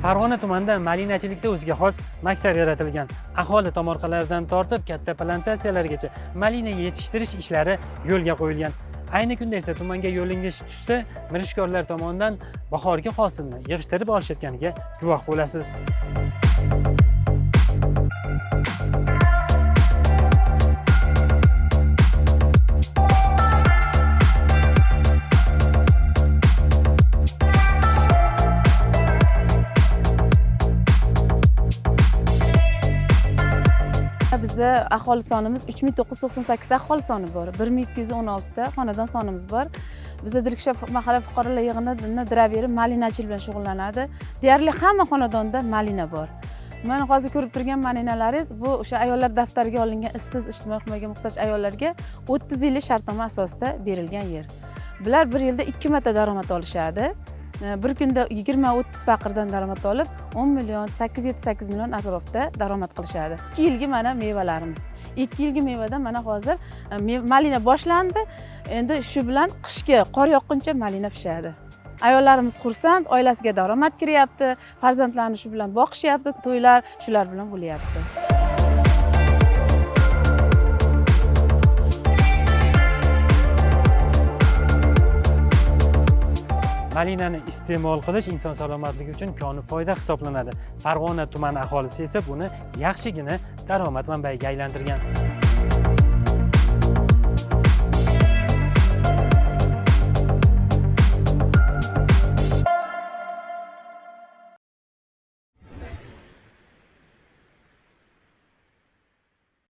Farg'ona tumanida malinachilikda o'ziga xos maktab yaratilgan. Aholi tomorqalaridan tortib katta plantatsiyalargacha malina yetishtirish ishlari yo'lga qo'yilgan. Ayni kunda esa tumanga yo'lingiz tushsa, mirishkorlar tomonidan bahorgi hosilni yig'ishtirib olishayotganiga guvoh bo'lasiz. Bizda aholi sonimiz 3998 ta aholi soni bor, 1216 ta xonadon sonimiz bor. Bizda Dirkshab mahalla fuqarolar yig'ini draveri malinachilik bilan shug'ullanadi. Deyarli hamma xonadonda malina bor. Mana hozir ko'rib turgan malinalaringiz bu o'sha ayollar daftariga olingan ishsiz, ijtimoiy himoyaga muhtoj ayollarga 30 yillik shartnoma asosida berilgan yer. Bular bir yilda 2 marta daromad olishadi. Bir kunda 20-30 paqirdan daromad olib, 10 million, 8-7-8 million atrofida daromad qilishadi. 2 yilgi mana mevalarimiz. 2 yilgi mevadan mana hozir malina boshlandi. Endi shu bilan qishki qor yoqquncha malina pishadi. Ayollarimiz xursand, oilasiga daromad kiryapti, farzandlarini shu bilan boqishyapti, to'ylar shular bilan bo'lyapti. Malinani iste'mol qilish inson salomatligi uchun koni foyda hisoblanadi. Farg'ona tumani aholisi esa buni yaxshigina daromad manbaiga aylantirgan.